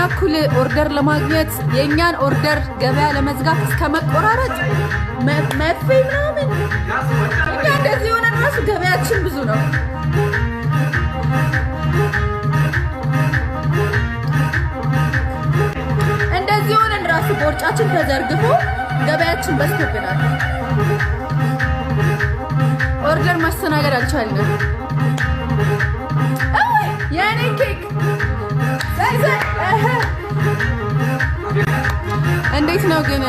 እኩል order ለማግኘት፣ የእኛን order ገበያ ለመዝጋት እስከ መቆራረጥ መርፌ ምናምን። እኛ እንደዚህ የሆነን ራሱ ገበያችን ብዙ ነው። እንደዚህ ሆነን ራሱ ቦርጫችን ተዘርግፎ ገበያችን በዝቶብናል። Order ማስተናገድ አልቻልንም። እውይ የእኔ ኬክ ዘይ ዘይ እህ። እንዴት ነው ግን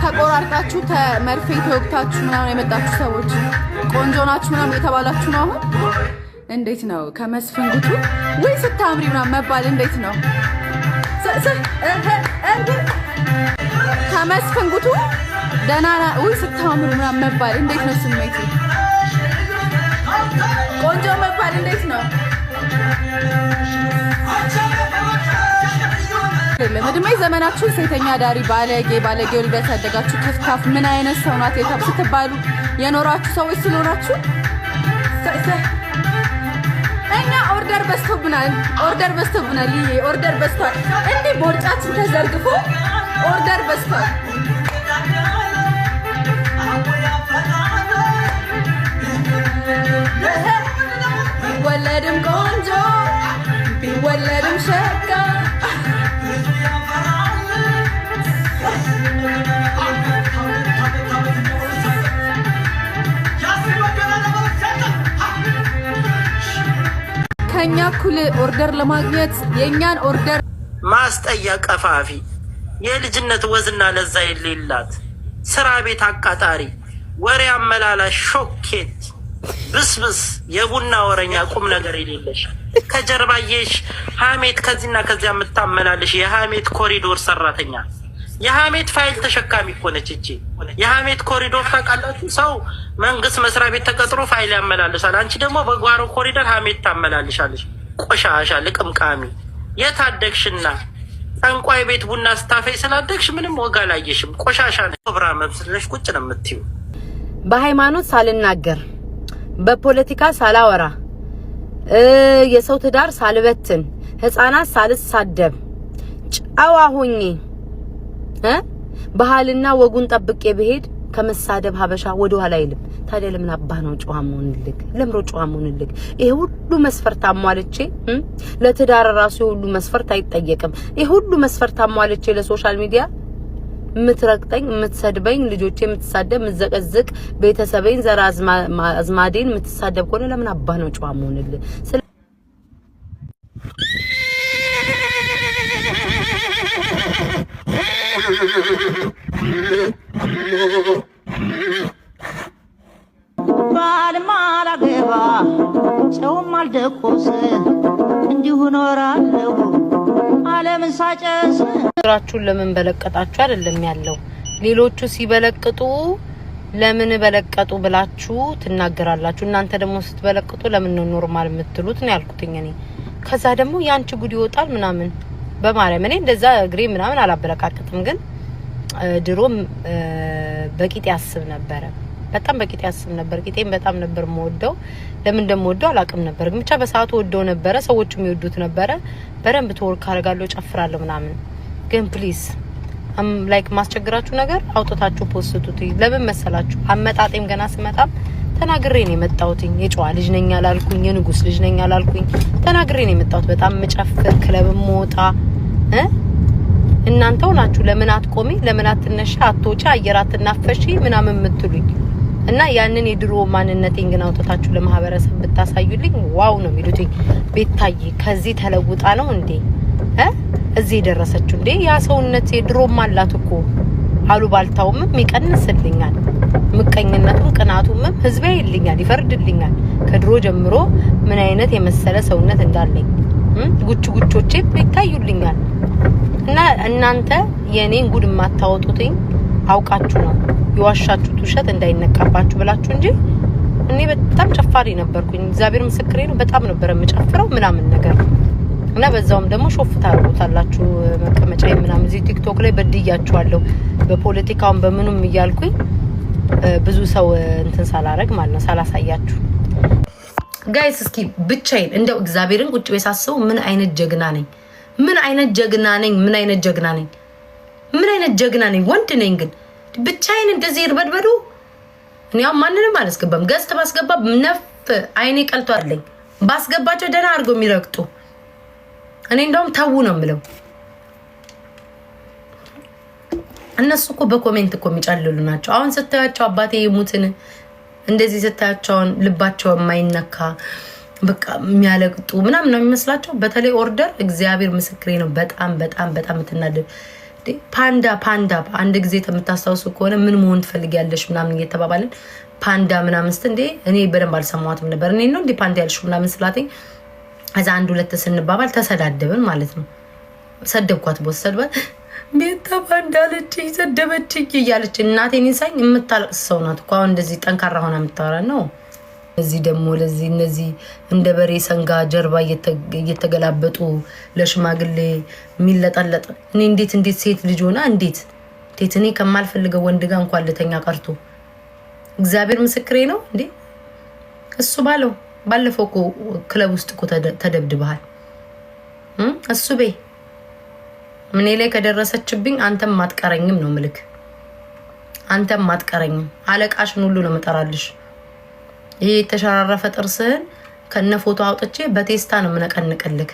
ተቆራርጣችሁ መርፌ ተወግታችሁ ምናምን የመጣችሁ ሰዎች ቆንጆ ናችሁ ምናምን የተባላችሁ ነው? አሁን እንዴት ነው ከመስፍን ጉቱ ወይ ስታምሪ ምናምን መባል እንዴት ነው? እህ እህ። ከመስፍን ጉቱ ደህና ውይ ስታምሩ ምናምን መባል እንዴት ነው ስሜቱ? ቆንጆ መባል እንዴት ነው? አይደለም እድሜ ዘመናችሁን ሴተኛ ዳሪ፣ ባለጌ፣ ባለጌ ወልዳ ያሳደጋችሁ ክፍታፍ፣ ምን አይነት ሰው ናት የታብ ስትባሉ የኖራችሁ ሰዎች ስለሆናችሁ እኛ order በዝቶብናል። Order በዝቶብናል። ይሄ order በዝቷል። እንዲህ ቦርጫችን ተዘርግፎ order በዝቷል። ቢወለድም ቆንጆ ቢወለድም ሸጋ። ከኛ እኩል order ለማግኘት፣ የእኛን order ማስጠያ ቀፋፊ፣ የልጅነት ወዝና ለዛ የሌላት፣ ስራ ቤት አቃጣሪ፣ ወሬ አመላላሽ፣ ሾኬት ብስብስ፣ የቡና ወረኛ፣ ቁም ነገር የሌለሽ፣ ከጀርባየሽ ሀሜት ከዚህና ከዚያ የምታመላልሽ የሀሜት ኮሪዶር ሰራተኛ፣ የሀሜት ፋይል ተሸካሚ እኮ ነች እቺ። የሀሜት ኮሪዶር ታውቃላችሁ? ሰው መንግስት መስሪያ ቤት ተቀጥሮ ፋይል ያመላልሳል። አንቺ ደግሞ በጓሮ ኮሪደር ሀሜት ታመላልሻለሽ። ቆሻሻ ልቅምቃሚ፣ የታደግሽና ጠንቋይ ቤት ቡና ስታፈይ ስላደግሽ ምንም ወግ አላየሽም። ቆሻሻ ብራ መብስለሽ ቁጭ ነው የምትዩ። በሃይማኖት ሳልናገር፣ በፖለቲካ ሳላወራ፣ የሰው ትዳር ሳልበትን፣ ህፃናት ሳልሳደብ፣ ጨዋ ሆኜ ባህልና ወጉን ጠብቄ ብሄድ ከመሳደብ ሀበሻ ወደ ኋላ አይልም። ታዲያ ለምን አባህ ነው ጨዋ መሆንልክ? ለምሮ ጨዋ መሆንልክ? ይሄ ሁሉ መስፈርት አሟልቼ ለትዳር ራሱ የሁሉ መስፈርት አይጠየቅም። ይሄ ሁሉ መስፈርት አሟልቼ ለ social media የምትረግጠኝ፣ የምትሰድበኝ፣ ልጆቼ የምትሳደብ፣ የምትዘቀዝቅ፣ ቤተሰቤን ዘር አዝማዴን የምትሳደብ ከሆነ ለምን አባህ ነው ጨዋ መሆንልህ? ባልም አላገባ ሰውም አልደቆስ እንዲሁ እኖራለሁ ዓለምን ሳጨስ። ስራችሁን ለምን በለቀጣችሁ አይደለም ያለው። ሌሎቹ ሲበለቅጡ ለምን በለቀጡ ብላችሁ ትናገራላችሁ። እናንተ ደግሞ ስትበለቅጡ ለምን ነው normal የምትሉት ነው ያልኩትኝ እኔ። ከዛ ደግሞ ያንቺ ጉድ ይወጣል ምናምን። በማርያም እኔ እንደዛ እግሬ ምናምን አላበለቃቅጥም፣ ግን ድሮም በቂጤ አስብ ነበረ። በጣም በቂጤ አስብ ነበር። ቂጤን በጣም ነበር የምወደው። ለምን እንደምወደው አላውቅም ነበር፣ ግን ብቻ በሰዓቱ ወደው ነበረ። ሰዎቹም ይወዱት ነበረ። በደንብ twerk አደርጋለሁ፣ ጨፍራለሁ ምናምን። ግን please like ማስቸግራችሁ ነገር አውጥታችሁ post ቱት። ለምን መሰላችሁ? አመጣጤም ገና ስመጣም ተናግሬ ነው የመጣሁትኝ። የጨዋ ልጅ ነኝ አላልኩኝ፣ የንጉስ ልጅ ነኝ አላልኩኝ። ተናግሬ ነው የመጣሁት። በጣም ምጨፍር፣ ክለብ ምወጣ እናንተው ናችሁ ለምን አትቆሚ፣ ለምን አትነሺ፣ አትወጪ፣ አየር አትናፈሺ ምናምን የምትሉኝ። እና ያንን የድሮ ማንነቴን ግን አውጥታችሁ ለማህበረሰብ ብታሳዩልኝ wow ነው የሚሉትኝ። ቤታዬ ከዚህ ተለውጣ ነው እንዴ እዚህ የደረሰችው እንዴ? ያ ሰውነት የድሮም አላት እኮ፣ አሉባልታውም ይቀንስልኛል፣ ምቀኝነቱም ቅናቱም ህዝቤ ይልኛል፣ ይፈርድልኛል። ከድሮ ጀምሮ ምን አይነት የመሰለ ሰውነት እንዳለኝ ጉች ጉቾቼ ይታዩልኛል። እና እናንተ የኔን ጉድ የማታወጡትኝ አውቃችሁ ነው፣ የዋሻችሁት ውሸት እንዳይነቃባችሁ ብላችሁ እንጂ እኔ በጣም ጨፋሪ ነበርኩኝ። እግዚአብሔር ምስክሬ ነው። በጣም ነበር የምጨፍረው ምናምን ነገር። እና በዛውም ደግሞ ሾፍ ታደርጉታላችሁ መቀመጫ ምናምን። እዚህ ቲክቶክ ላይ በድያችኋለሁ፣ በፖለቲካውም በምኑም እያልኩኝ ብዙ ሰው እንትን ሳላረግ ማለት ነው ሳላሳያችሁ። Guys፣ እስኪ ብቻዬን እንደው እግዚአብሔርን ቁጭ ብዬ ሳስበው ምን አይነት ጀግና ነኝ? ምን አይነት ጀግና ነኝ? ምን አይነት ጀግና ነኝ? ምን አይነት ጀግና ነኝ? ወንድ ነኝ ግን ብቻዬን እንደዚህ ይርበድበዱ። እኔ አሁን ማንንም አላስገባም። Guest ባስገባ ነፍ አይኔ ቀልቶ አለኝ። ባስገባቸው ደህና አድርገው የሚረግጡ። እኔ እንደውም ተዉ ነው የምለው። እነሱ እኮ በ comment እኮ የሚጨልሉ ናቸው። አሁን ስታያቸው አባቴ የሙትን እንደዚህ ስታያቸውን ልባቸው የማይነካ በቃ የሚያለቅጡ ምናምን ነው የሚመስላቸው። በተለይ order እግዚአብሔር ምስክሬ ነው። በጣም በጣም በጣም የምትናደድ ፓንዳ ፓንዳ አንድ ጊዜ የምታስታውሱ ከሆነ ምን መሆን ትፈልጊያለሽ ምናምን እየተባባልን ፓንዳ ምናምን ስት እንዴ እኔ በደንብ አልሰማኋትም ነበር። እኔ ነው እንዴ ፓንዳ ያልሽው ምናምን ስላትኝ ከዛ አንድ ሁለት ስንባባል ተሰዳደብን ማለት ነው። ሰደብኳት፣ boss ሰድባት ቤታ ፓንዳ አለችኝ፣ ሰደበችኝ እያለች እናቴን ይንሳኝ የምታለቅስ ሰው ናት እኮ። አሁን እንደዚህ ጠንካራ ሆና የምታወራ ነው። እዚህ ደግሞ ለዚህ እነዚህ እንደ በሬ ሰንጋ ጀርባ እየተገላበጡ ለሽማግሌ የሚለጠለጥ እኔ እንዴት እንዴት ሴት ልጅ ሆና እንዴት እንዴት እኔ ከማልፈልገው ወንድ ጋር እንኳን ልተኛ ቀርቶ እግዚአብሔር ምስክሬ ነው። እንዴ እሱ ባለው ባለፈው እኮ ክለብ ውስጥ እኮ ተደብድበሃል። እሱ ቤ እኔ ላይ ከደረሰችብኝ አንተም አትቀረኝም ነው ምልክ። አንተም አትቀረኝም። አለቃሽን ሁሉ ነው ምጠራልሽ። ይሄ የተሸራረፈ ጥርስህን ከነ ፎቶ አውጥቼ በቴስታ ነው የምነቀንቅልክ።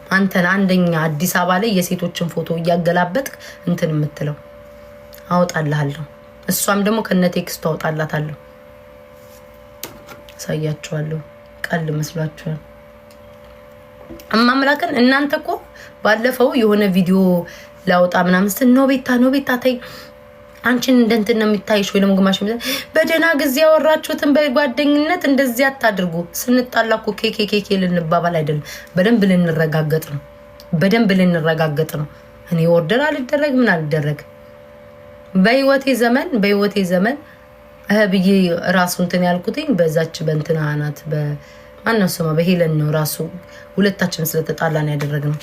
አንተን አንደኛ አዲስ አበባ ላይ የሴቶችን ፎቶ እያገላበጥክ እንትን የምትለው አወጣልሃለሁ። እሷም ደግሞ ከነ text ኡ አወጣላታለሁ። አሳያችኋለሁ። ቀልድ መስሏችኋል። እማምላክን እናንተ እኮ ባለፈው የሆነ ቪዲዮ ላውጣ ምናምን ስትል no ቤታ፣ no ቤታ ተይ፣ አንቺን እንደ እንትን ነው የሚታይሽ፣ ወይ ደግሞ ግማሽ በደህና ጊዜ ያወራችሁትን በጓደኝነት እንደዚህ አታድርጉ። ስንጣላ እኮ ኬኬ ኬኬ ልንባባል አይደለም፣ በደንብ ልንረጋገጥ ነው። በደንብ ልንረጋገጥ ነው። እኔ order አልደረግ ምን አልደረግ በህይወቴ ዘመን በህይወቴ ዘመን እህ ብዬ ራሱ እንትን ያልኩትኝ በዛች በእንትና ናት፣ በማነው ስሟ፣ በሄለን ነው ራሱ ሁለታችን ስለተጣላን ያደረግነው።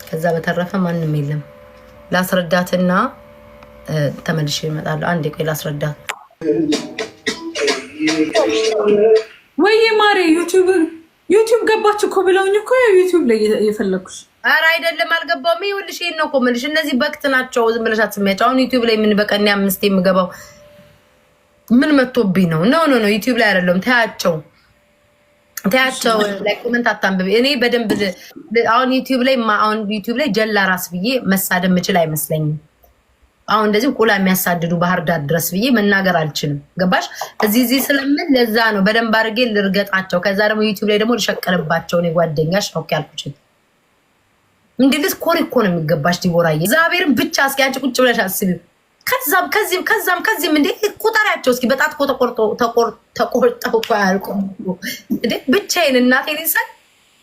ከዛ በተረፈ ማንም የለም። ላስረዳትና ተመልሼ እመጣለሁ። አንዴ ቆይ ላስረዳት። ወይ ማሬ፣ ዩቲዩብ ገባች እኮ ብለውኝ እኮ ዩቲዩብ ላይ እየፈለኩሽ። ኧረ አይደለም፣ አልገባውም። ይኸውልሽ ይሄን ነው እኮ የምልሽ። እነዚህ በክት ናቸው። ዝም ብለሽ አትስሚያቸው። አሁን ዩቲዩብ ላይ ምን በቀን አምስት የምገባው ምን መጥቶብኝ ነው? No, no, no፣ ዩቲዩብ ላይ አይደለም። ተያቸው ተያቸው። ላይ comment አታንብቢ። እኔ በደንብ አሁን ዩቲዩብ ላይ ጀላ ራስ ብዬ መሳደብ ምችል አይመስለኝም። አሁን እንደዚህ ቁላ የሚያሳድዱ ባህር ዳር ድረስ ብዬ መናገር አልችልም። ገባሽ? እዚህ እዚህ ስለምን ለዛ ነው በደንብ አድርጌ ልርገጣቸው። ከዛ ደግሞ ዩቲዩብ ላይ ደግሞ ልሸቀልባቸው። እኔ ጓደኛሽ ነው ያልኩችን እንዲልስ ኮሪ እኮ ነው የሚገባሽ ዲቦራዬ። እግዚአብሔርን ብቻ እስኪ አንቺ ቁጭ ብለሽ አስቢው። ከዛም ከዚህም ከዛም ከዚህም እንዴ ቁጠሪያቸው እስኪ በጣት እኮ ተቆርጠው እኮ አያልቁም እንዴ። ብቻዬን እናቴን ይሳል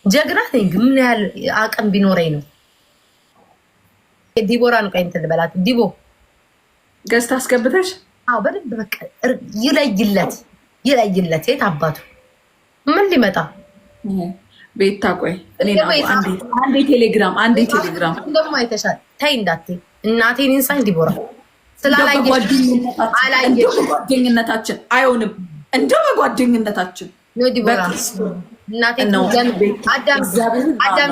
ጀግና ነኝ። ግን ምን ያህል አቅም ቢኖረኝ ነው። ዲቦራን ቆይ እንትን ልበላት። ዲቦ ገዝታ አስገብተሽ አዎ፣ በደንብ በቃ ይለይለት ይለይለት። የት አባቱ ምን ሊመጣ ቤታ ቆይ እኔ አንዴ ቴሌግራም አንዴ ቴሌግራም ደግሞ አይተሻል። ተይ እንዳትይ እናቴን ይንሳኝ ዲቦራ ስላላየሽ እንደው በጓደኝነታችን አይሆንም። እንደው በጓደኝነታችን No ዲቦራ እናቴ አዳም አዳም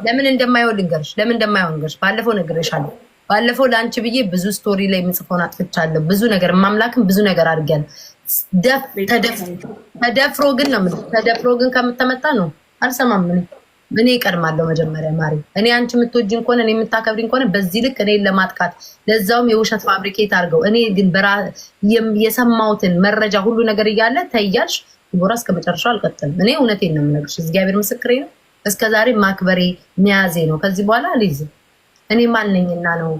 ለምን እንደማይሆን ልንገርሽ፣ ለምን እንደማይሆን ልንገርሽ። ባለፈው ነግሬሻለሁ። ባለፈው ለአንቺ ብዬ ብዙ story ላይ የምጽፈውን አጥፍቻለሁ። ብዙ ነገር ማምላክም ብዙ ነገር አድርጊያለሁ። ተደፍሮ ግን ነው የምልሽ። ተደፍሮ ግን ከምተመጣ ነው አልሰማም። እኔ እኔ እቀድማለሁ መጀመሪያ ማሪ። እኔ አንቺ የምትወጂኝ ከሆነ፣ እኔ የምታከብሪኝ ከሆነ በዚህ ልክ እኔን ለማጥቃት ለዛውም የውሸት fabricate አድርገው እኔ ግን የሰማሁትን መረጃ ሁሉ ነገር እያለ ተያልሽ ዲቦራ እስከ መጨረሻው አልቀጥልም። እኔ እውነቴን ነው የምነግርሽ፣ እግዚአብሔር ምስክሬ ነው። እስከ ዛሬ ማክበሬ መያዜ ነው። ከዚህ በኋላ አልይዝም። እኔ ማንኝና ነው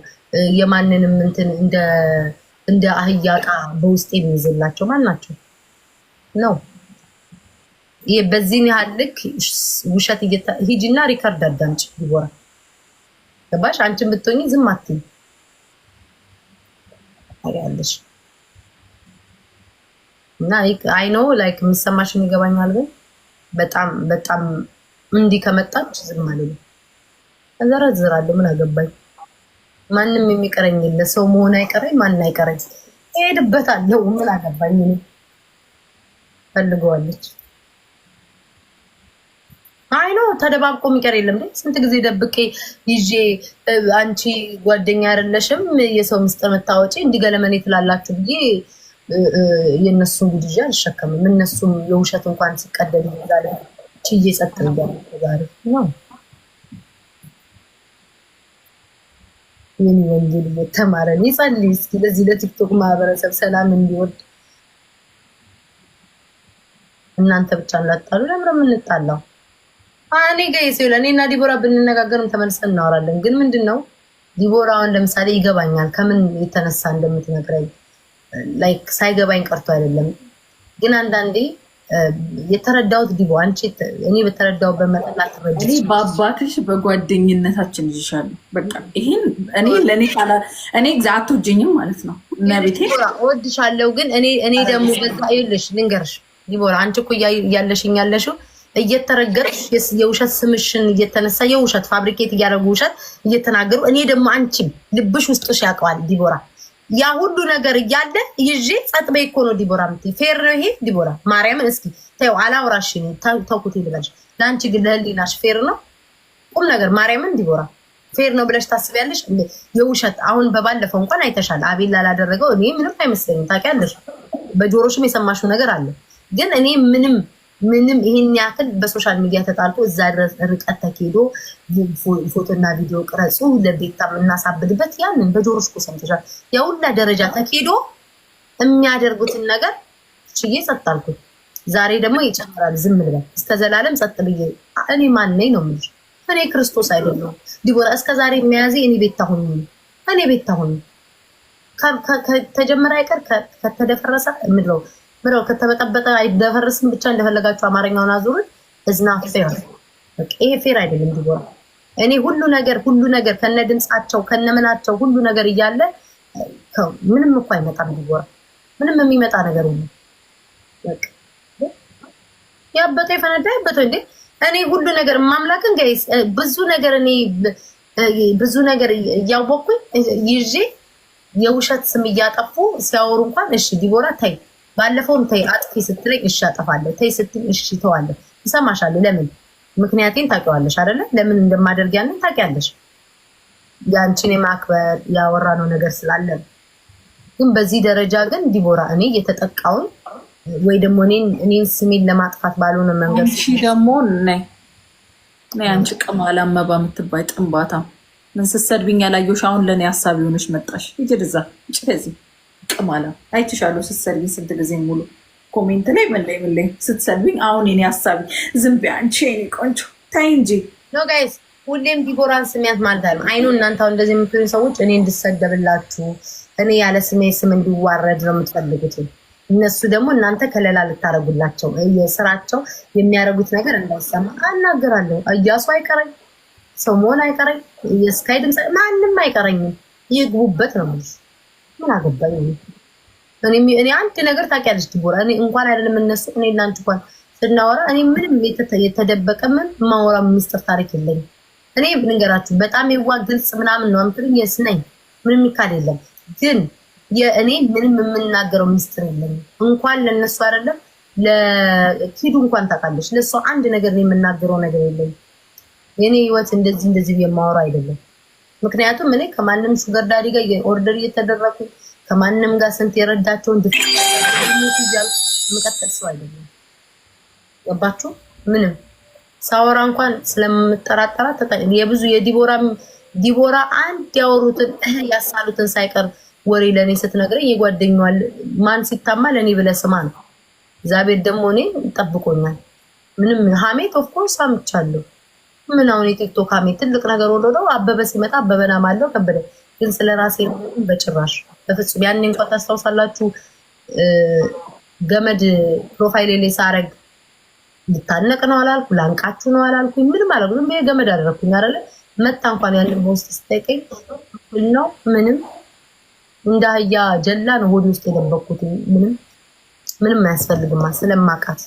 የማንንም እንትን እንደ አህያ ዕቃ በውስጥ የሚይዝላቸው ማን ናቸው ነው? በዚህን ያህል ልክ ውሸት ሂጂና record አዳምጪ ዲቦራ፣ ገባሽ? አንቺን ብትሆኚ ዝም አትይም ያለሽ እና I know like የሚሰማሽን ይገባኛል፣ ግን በጣም በጣም እንዲህ ከመጣች ዝም አልልም፣ እዘረዝራለሁ። ምን አገባኝ? ማንም የሚቀረኝ የለ። ሰው መሆን አይቀረኝ፣ ማን አይቀረኝ፣ እሄድበታለሁ። ምን አገባኝ እኔ። ፈልገዋለች። አይ no፣ ተደባብቆ የሚቀር የለም። ስንት ጊዜ ደብቄ ይዤ አንቺ ጓደኛ አይደለሽም የሰው ምስጢር የምታወጪ እንዲገለመኔ ትላላችሁ ብዬ የእነሱን ጉድ ይዤ አልሸከምም። እነሱም የውሸት እንኳን ሲቀደድ ይዛለ ችዬ ጸጥ ብያለሁ። ዛሬ ነው የኔ ወንጌል እየተማረን ይጸልይ እስኪ ለዚህ ለቲክቶክ ማህበረሰብ ሰላም እንዲወርድ። እናንተ ብቻ እንዳትጣሉ። ለምን የምንጣላው? እኔ guys ይኸውልህ፣ እኔ እና ዲቦራ ብንነጋገርም ተመልሰን እናወራለን። ግን ምንድን ነው ዲቦራ አሁን ለምሳሌ ይገባኛል ከምን የተነሳ እንደምትነግረኝ፣ like ሳይገባኝ ቀርቶ አይደለም። ግን አንዳንዴ የተረዳሁት ዲቦ አንቺ እኔ በተረዳሁበት መጠን ላትረጂ እኔ በአባትሽ በጓደኝነታችን ይዤሻለሁ። በቃ ይሄን እኔ ለእኔ ካላ እኔ አትወጂኝም ማለት ነው። እመቤቴ። እወድሻለሁ፣ ግን እኔ ደግሞ በዛ ይኸውልሽ ልንገርሽ ዲቦራ፣ አንቺ እኮ እያለሽኝ ያለሽው እየተረገጥሽ የውሸት ስምሽን እየተነሳ የውሸት fabricate እያደረጉ ውሸት እየተናገሩ እኔ ደግሞ አንቺም ልብሽ ውስጥሽ ያውቀዋል ዲቦራ። ያ ሁሉ ነገር እያለ ይዤ ጸጥ በይ እኮ ነው ዲቦራ የምትይ። Fair ነው ይሄ ዲቦራ? ማርያምን እስኪ ተይው፣ አላውራሽ ተውኩት ልበልሽ። ለአንቺ ግን ለህሊናሽ fair ነው? ቁም ነገር ማርያምን ዲቦራ fair ነው ብለሽ ታስቢያለሽ? የውሸት አሁን በባለፈው እንኳን አይተሻል። አቤል ላላደረገው እኔ ምንም አይመስለኝም። ታውቂያለሽ፣ በጆሮሽም የሰማሽው ነገር አለ። ግን እኔ ምንም ምንም ይሄን ያክል በ social media ተጣልቶ እዛ ድረስ ርቀት ተኬዶ ፎቶና ቪዲዮ ቅረጹ ለቤታ የምናሳብድበት ያንን በጆሮሽ እኮ ሰምተሻል። የሁላ ደረጃ ተኬዶ የሚያደርጉትን ነገር ችዬ ጸጥ አልኩኝ። ዛሬ ደግሞ ይጨምራል። ዝም ልበል እስከ ዘላለም ጸጥ ብዬ? እኔ ማን ነኝ ነው የምልሽ። እኔ ክርስቶስ አይደለሁም ዲቦራ። እስከ ዛሬ የሚያዜ እኔ ቤታ ሁኝ፣ እኔ ቤታ ሁኝ ተጀመረ አይቀር ከተደፈረሰ ምድረው ምረው ከተበጠበጠ አይደፈርስም። ብቻ እንደፈለጋችሁ አማርኛውን አዙሩን። It's not fair፣ ይሄ fair አይደለም ዲቦራ። እኔ ሁሉ ነገር ሁሉ ነገር ከነ ድምፃቸው ከነ ምናቸው ሁሉ ነገር እያለ ምንም እኮ አይመጣም ዲቦራ። ምንም የሚመጣ ነገር የለም። ያበጠ የፈነዳ ያበጠ እንዴ! እኔ ሁሉ ነገር ማምላክን guys፣ ብዙ ነገር እኔ ብዙ ነገር እያወቅኩኝ ይዤ የውሸት ስም እያጠፉ ሲያወሩ እንኳን እሺ ዲቦራ ተይ፣ ባለፈውም ተይ አጥፊ ስትለኝ እሺ አጠፋለሁ፣ ተይ ስትኝ እሺ ተዋለሁ፣ እሰማሻለሁ። ለምን ምክንያቴን ታውቂዋለሽ አይደለ? ለምን እንደማደርግ ያንን ታውቂያለሽ። የአንቺን የማክበር ያወራነው ነገር ስላለ። ግን በዚህ ደረጃ ግን ዲቦራ እኔ እየተጠቃውን ወይ ደግሞ እኔን ስሜን ለማጥፋት ባልሆነ መንገድ አንቺ ደግሞ ነይ ነይ፣ አንቺ ቅማላም መባ የምትባይ ጥንባታ ምን ስትሰድቢኝ ያላየሁሽ አሁን ለእኔ ሀሳብ የሆነሽ መጣሽ። ሂጂ ወደዛ፣ ሂጂ ከዚህ ቅማላም። አይቼሻለሁ ስትሰድቢኝ ስንት ጊዜ ሙሉ comment ላይ ምን ላይ ምን ላይ ስትሰድቢኝ፣ አሁን የኔ ሀሳቢ ዝም በይ አንቺ የኔ ቆንጆ ተይ እንጂ። No guys፣ ሁሌም ዲቦራን ስሚያት ማለት አለ አይኑ። እናንተ አሁን እንደዚህ የምትሉኝ ሰዎች እኔ እንድሰደብላችሁ እኔ ያለ ስሜ ስም እንዲዋረድ ነው የምትፈልጉት። እነሱ ደግሞ እናንተ ከለላ ልታደርጉላቸው የስራቸው የሚያደርጉት ነገር እንዳይሰማ አናገራለሁ። እያሱ አይቀረኝ፣ ሰው መሆን አይቀረኝ፣ የስካይ ድምፅ ማንም አይቀረኝም። ይግቡበት ነው የምልሽ። ምን አገባኝ እኔ አንድ ነገር ታውቂያለሽ ዲቦራ፣ እኔ እንኳን አይደለም እነሱ እኔ እናንተ እንኳን ስናወራ እኔ ምንም የተደበቀ ምን ማወራ ሚስጥር ታሪክ የለኝም። እኔ ልንገራችሁ በጣም የዋ ግልጽ ምናምን ነው የምትሉኝ፣ yes ነኝ፣ ምንም ይካድ የለም። ግን የእኔ ምንም የምናገረው ሚስጥር የለኝም። እንኳን ለነሱ አይደለም ለኪዱ እንኳን ታውቃለች፣ ለእሷ አንድ ነገር የምናገረው ነገር የለኝም። የኔ ህይወት እንደዚህ እንደዚህ የማወራው አይደለም። ምክንያቱም እኔ ከማንም sugar daddy ጋር order እየተደረኩ ከማንም ጋር ስንት የረዳቸውን እያልኩ የምቀጥል ሰው አይደለም። ገባችሁ? ምንም ሳወራ እንኳን ስለምጠራጠራ የብዙ የዲቦራ ዲቦራ አንድ ያወሩትን ያሳሉትን ሳይቀር ወሬ ለእኔ ስትነግረኝ የጓደኛዋል ማን ሲታማ ለእኔ ብለህ ስማ ነው። እግዚአብሔር ደግሞ እኔ ጠብቆኛል። ምንም ሀሜት of course አምቻለሁ። ምን አሁን የቲክቶክ ሀሜት ትልቅ ነገር ወሎ ነው። አበበ ሲመጣ አበበና ማለው ከበደ ግን ስለ ራሴ በጭራሽ በፍጹም። ያኔ እንኳን ታስታውሳላችሁ ገመድ profile ላይ ሳረግ ልታነቅ ነው አላልኩ፣ ላንቃችሁ ነው አላልኩኝ፣ ምንም አላልኩ። ዝም ብዬ ገመድ አደረግኩኝ አይደለ? መታ እንኳን ያንን በውስጥ ስጠይቀኝ ነው ምንም እንደ አህያ ጀላ ነው ሆድ ውስጥ የደበቅኩት። ምንም ምንም አያስፈልግማ ስለማውቃት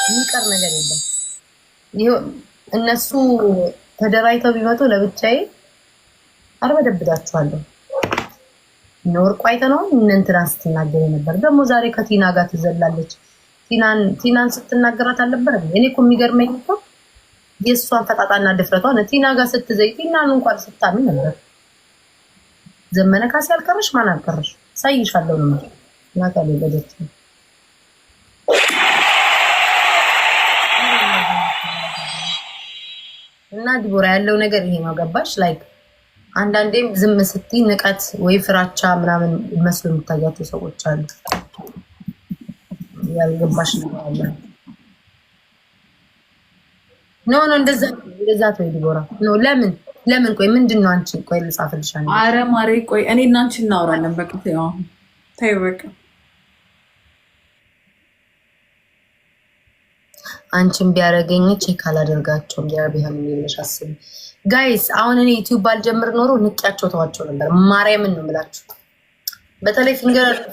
የሚቀር ነገር የለም። ይኸው እነሱ ተደራጅተው ቢመጡ ለብቻዬ አርበደብዳችኋለሁ። እነ ወርቁ አይተነዋል። እነ እንትናን ስትናገር ነበር። ደግሞ ዛሬ ከቲና ጋር ትዘላለች። ቲናን ስትናገራት አልነበረም? እኔ እኮ የሚገርመኝ እኮ የእሷን ፈጣጣና ድፍረቷን ቲና ጋር ስትዘይ ቲናን እንኳን ስታሚ ነበር። ዘመነ ካሴ አልቀረሽ፣ ማን አልቀረሽ? ሳይሻለው ነው እናት ያልወለደች እና ዲቦራ ያለው ነገር ይሄ ነው። ገባሽ? Like አንዳንዴም ዝም ስትይ ንቀት ወይ ፍራቻ ምናምን መስሎ የሚታያቸው ሰዎች አሉ። ያልገባሽ ነገር አለ። No, no፣ እንደዛ እንደዛ ተወይ ዲቦራ፣ no። ለምን ለምን? ቆይ ምንድን ነው አንቺ? ቆይ ልጻፍልሽ አንዴ። አረ ማሬ ቆይ እኔ እና አንቺ እናወራለን። በቃ ተይው አሁን ተይው በቃ። አንቺን ቢያደርገኝ check አላደርጋቸውም። ቢያርቢሃም የሚልሽ አስቢ guys። አሁን እኔ ዩቲዩብ ባልጀምር ኖሮ ንቄያቸው ተዋቸው ነበር። ማርያምን ነው የምላችሁ። በተለይ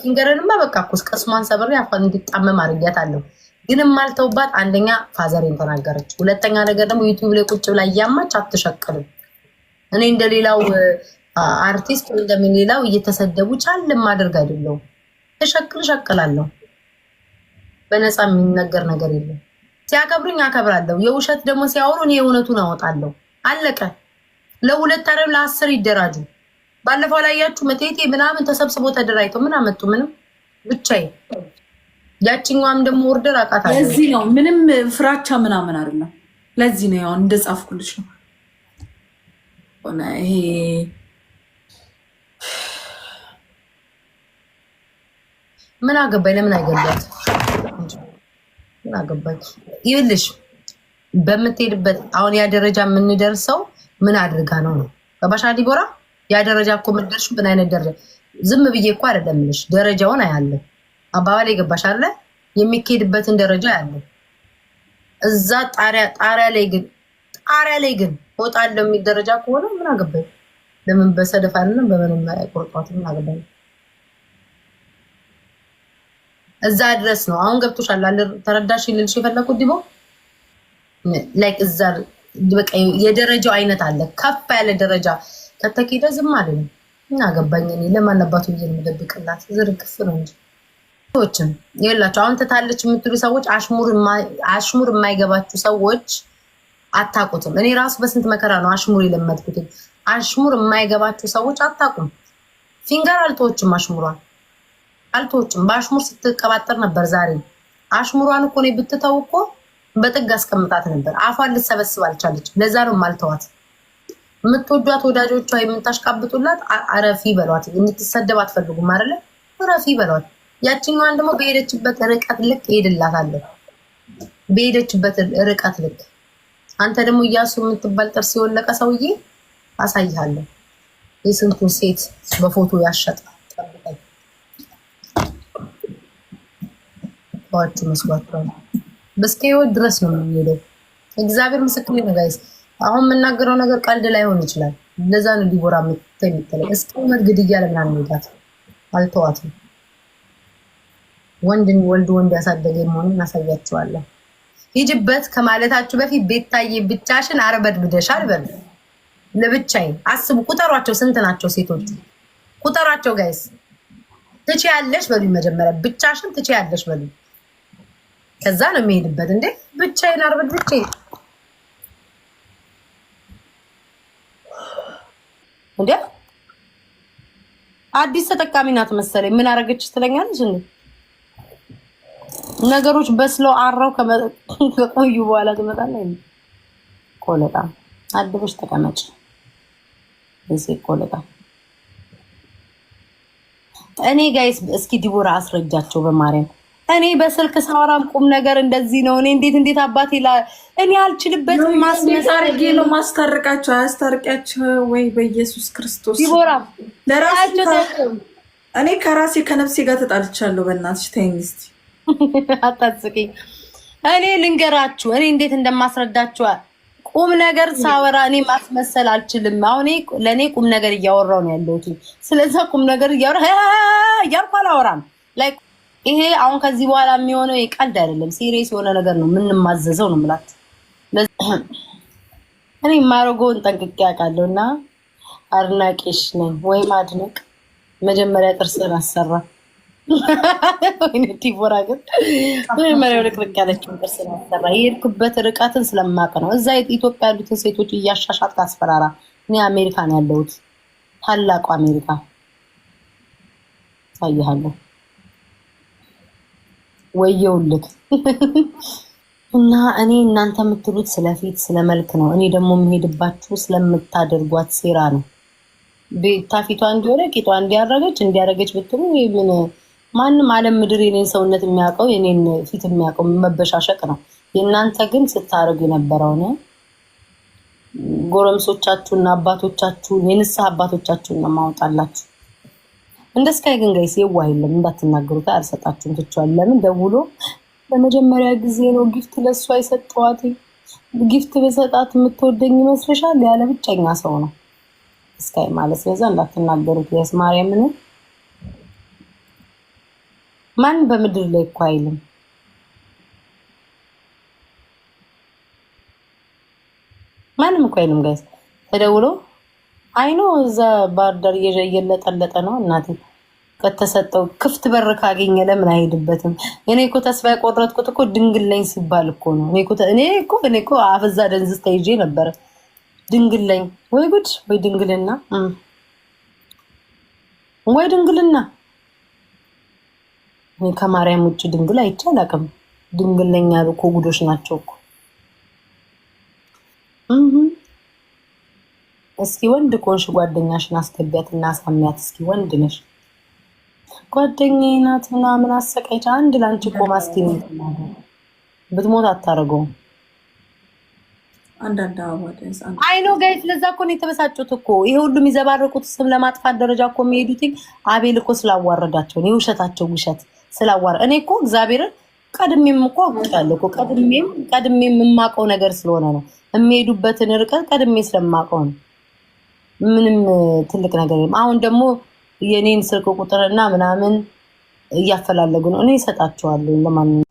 ፊንገርንማ በቃ እኮ ቅስሟን ሰብሬ አፏን እንዲጣመም አድርጊያታለሁ። ግን የማልተውባት አንደኛ ፋዘሬን ተናገረች፣ ሁለተኛ ነገር ደግሞ ዩቲዩብ ላይ ቁጭ ብላ እያማች አትሸቅልም። እኔ እንደሌላው አርቲስት ወይ እንደሌላው እየተሰደቡ ቻል ማደርግ አይደለሁም። ተሸቅል እሸቅላለሁ። በነፃ የሚነገር ነገር የለም። ሲያከብሩኝ አከብራለሁ። የውሸት ደግሞ ሲያወሩ እኔ የእውነቱን አወጣለሁ። አለቀ። ለሁለት አረብ ለ10 ይደራጁ። ባለፈው ላይ ያችሁ መቴቴ ምናምን ተሰብስቦ ተደራጅተው ምን አመጡ? ምንም ብቻዬን። ያችኛዋም ደግሞ order አውቃታለሁ። ለዚህ ነው ምንም ፍራቻ ምናምን አይደለም። ለዚህ ነው ያው እንደጻፍኩልሽ ነው ሆነ ይሄ። ምን አገባኝ? ለምን አይገባት? ምን አገባኝ? ይኸውልሽ በምትሄድበት አሁን ያ ደረጃ የምንደርሰው ምን አድርጋ ነው ነው ገባሽ ዲቦራ? ያ ደረጃ እኮ የምንደርሺው ምን አይነት ደረጃ? ዝም ብዬ እኮ አይደለም የምልሽ፣ ደረጃውን አያለሁ። አባባል የገባሽ አይደለ? የሚካሄድበትን ደረጃ ያለው እዛ ጣሪያ ጣሪያ ላይ ግን እወጣለሁ የሚል ደረጃ ከሆነ ምን አገባኝ? ለምን በሰደፍ አይደለም በምንም አይቆርጧትም። ምን አገባኝ? እዛ ድረስ ነው። አሁን ገብቶሻል አይደል? ተረዳሽ ልልሽ የፈለኩት ዲቦ፣ like እዛ በቃ የደረጃው አይነት አለ። ከፍ ያለ ደረጃ ከተኬደ ዝም አልልም። ምን አገባኝ እኔ ለማን አባቱ ብዬ የምደብቅላት ዝርግፍ ነው እንጂ። ሰዎችም ይኸውላችሁ አሁን ትታለች የምትሉ ሰዎች፣ አሽሙር የማይገባችሁ ሰዎች አታውቁትም። እኔ ራሱ በስንት መከራ ነው አሽሙር የለመድኩት። አሽሙር የማይገባችሁ ሰዎች አታውቁም። ፊንገር አልተወችም፣ አሽሙሯን አልተወችም። በአሽሙር ስትቀባጠር ነበር ዛሬ። አሽሙሯን እኮ እኔ ብትተው እኮ በጥግ አስቀምጣት ነበር። አፏን ልትሰበስብ አልቻለች። ለዛ ነው ማልተዋት። የምትወዷት ወዳጆቿ የምታሽቃብጡላት አረፊ በሏት። እንድትሰደብ አትፈልጉም አይደለ? አረፊ በሏት። ያችኛዋን ደግሞ በሄደችበት ርቀት ልክ እሄድላታለሁ። በሄደችበት ርቀት ልክ። አንተ ደግሞ እያሱ የምትባል ጥርስ የወለቀ ሰውዬ አሳይሃለሁ። የስንቱን ሴት በፎቶ ያሸጠ ጠብቀኝ። ተዋችሁ መስሏችኋል። እስከ ህይወት ድረስ ነው የምንሄደው። እግዚአብሔር ምስክር ነው guys። አሁን የምናገረው ነገር ቀልድ ላይሆን ይችላል። ለዛ ነው ዲቦራ የምትለኝ። እስከ እውነት ግድያ ለምን አንሄዳት? አልተዋትም። ወንድን ወልድ ወንድ ያሳደገ መሆኑን እናሳያቸዋለን። ሂጅበት ከማለታችሁ በፊት ቤታዬ ብቻሽን አርበድብደሻል በሉ። ለብቻዬ አስቡ፣ ቁጠሯቸው። ስንት ናቸው ሴቶቹ? ቁጠሯቸው guys። ትችያለሽ በሉኝ። መጀመሪያ ብቻሽን ትችያለሽ በሉኝ። ከዛ ነው የሚሄድበት። እንዴ ብቻዬን አርበድብቼ እንዴ! አዲስ ተጠቃሚ ናት መሰለኝ። ምን አደረገች ትለኛለች እንዴ? ነገሮች በስለው አረው ከቆዩ በኋላ ትመጣለህ። ቆለጣ አድበሽ ተቀመጭ። እዚህ ቆለጣ እኔ guys፣ እስኪ ዲቦራ አስረጃቸው በማርያም። እኔ በስልክ ሳወራም ቁም ነገር እንደዚህ ነው። እኔ እንዴት እንዴት አባቴ እኔ አልችልበትም። እንዴት አድርጌ ነው ማስታርቃቸው? አያስታርቂያቸው ወይ በኢየሱስ ክርስቶስ። ዲቦራ ለራሴ እኔ ከራሴ ከነፍሴ ጋር ተጣልቻለሁ። በእናትሽ ተይኝ እስኪ። አታስቂኝ። እኔ ልንገራችሁ፣ እኔ እንዴት እንደማስረዳችሁ። ቁም ነገር ሳወራ እኔ ማስመሰል አልችልም። አሁን ለእኔ ቁም ነገር እያወራው ነው ያለሁት። ስለዛ ቁም ነገር እያወራ እያልኩ አላወራም። Like ይሄ አሁን ከዚህ በኋላ የሚሆነው የቀልድ አይደለም፣ serious የሆነ ነገር ነው የምንማዘዘው ነው የምላችሁ። እኔ የማደርገውን ጠንቅቄ አውቃለሁ እና አድናቂሽ ነኝ ወይም አድንቅ። መጀመሪያ ጥርስን አሰራ። ወይኔ ዲቦራ ግን መጀመሪያ ልቅልቅ ያለችውን ጥርስን አሰራ። የሄድኩበት ርቀትን ስለማቅ ነው። እዛ ኢትዮጵያ ያሉትን ሴቶች እያሻሻጥ አስፈራራ። እኔ አሜሪካ ነው ያለሁት፣ ታላቁ አሜሪካ ሳይሃለሁ። ወየውልክ። እና እኔ እናንተ የምትሉት ስለፊት ስለመልክ ነው። እኔ ደግሞ የምሄድባችሁ ስለምታደርጓት ሴራ ነው። ቤታ ፊቷ እንዲሆነ ቂጧ እንዲያረገች እንዲያረገች ብትሉ ምን ማንም ዓለም ምድር የኔን ሰውነት የሚያውቀው የኔን ፊት የሚያውቀው መበሻሸቅ ነው። የእናንተ ግን ስታደርጉ የነበረውን ጎረምሶቻችሁና አባቶቻችሁን የንስሐ አባቶቻችሁን ነው ማወጣላችሁ። እንደ ስካይ ግን guys የዋህ የለም፣ እንዳትናገሩት አልሰጣችሁም፣ ትቼዋለሁ። ለምን ደውሎ ለመጀመሪያ ጊዜ ነው gift ለእሷ የሰጠዋት። Gift በሰጣት የምትወደኝ ይመስልሻል? ያለ ብቸኛ ሰው ነው ስካይ ማለት። ስለዛ እንዳትናገሩት። Yes፣ ማርያምን ማን በምድር ላይ እኮ አይልም። ማንም እኮ አይልም guys። ተደውሎ አይኖ እዛ ባህር ዳር እየለጠለጠ ነው እናቴ። ከተሰጠው ክፍት በር ካገኘ ለምን አይሄድበትም? እኔ እኮ ተስፋ የቆረጥኩት እኮ ድንግል ነኝ ሲባል እኮ ነው። እኔ እኮ አፍዛ ደንዝዝ ተይዤ ነበረ። ድንግል ነኝ ወይ ጉድ! ወይ ድንግልና፣ ወይ ድንግልና! እኔ ከማርያም ውጭ ድንግል አይቼ አላውቅም። ድንግል ነኝ ያሉ እኮ ጉዶች ናቸው እኮ። እስኪ ወንድ ከሆንሽ ጓደኛሽን አስገቢያት እና አሳሚያት። እስኪ ወንድ ነሽ፣ ጓደኛዬ ናት ምናምን አሰቃይቻ አንድ ለአንቺ ቆማ እስኪ ብትሞት አታደርገውም። አንዳንድ አበባ guys። I know guys፣ ለዛ እኮ ነው የተበሳጩት እኮ። ይሄ ሁሉ የሚዘባረቁት ስም ለማጥፋት ደረጃ እኮ የሚሄዱት አቤል እኮ ስላዋረዳቸው ነው። የውሸታቸው ውሸት ስላዋረ እኔ እኮ እግዚአብሔርን ቀድሜም እኮ አውቄያለሁ እኮ። ቀድሜም የማውቀው ነገር ስለሆነ ነው የሚሄዱበትን ርቀት ቀድሜ ስለማውቀው ነው። ምንም ትልቅ ነገር የለም። አሁን ደግሞ የኔን ስልክ ቁጥርና ምናምን እያፈላለጉ ነው። እኔ እሰጣቸዋለሁ ለማንኛውም።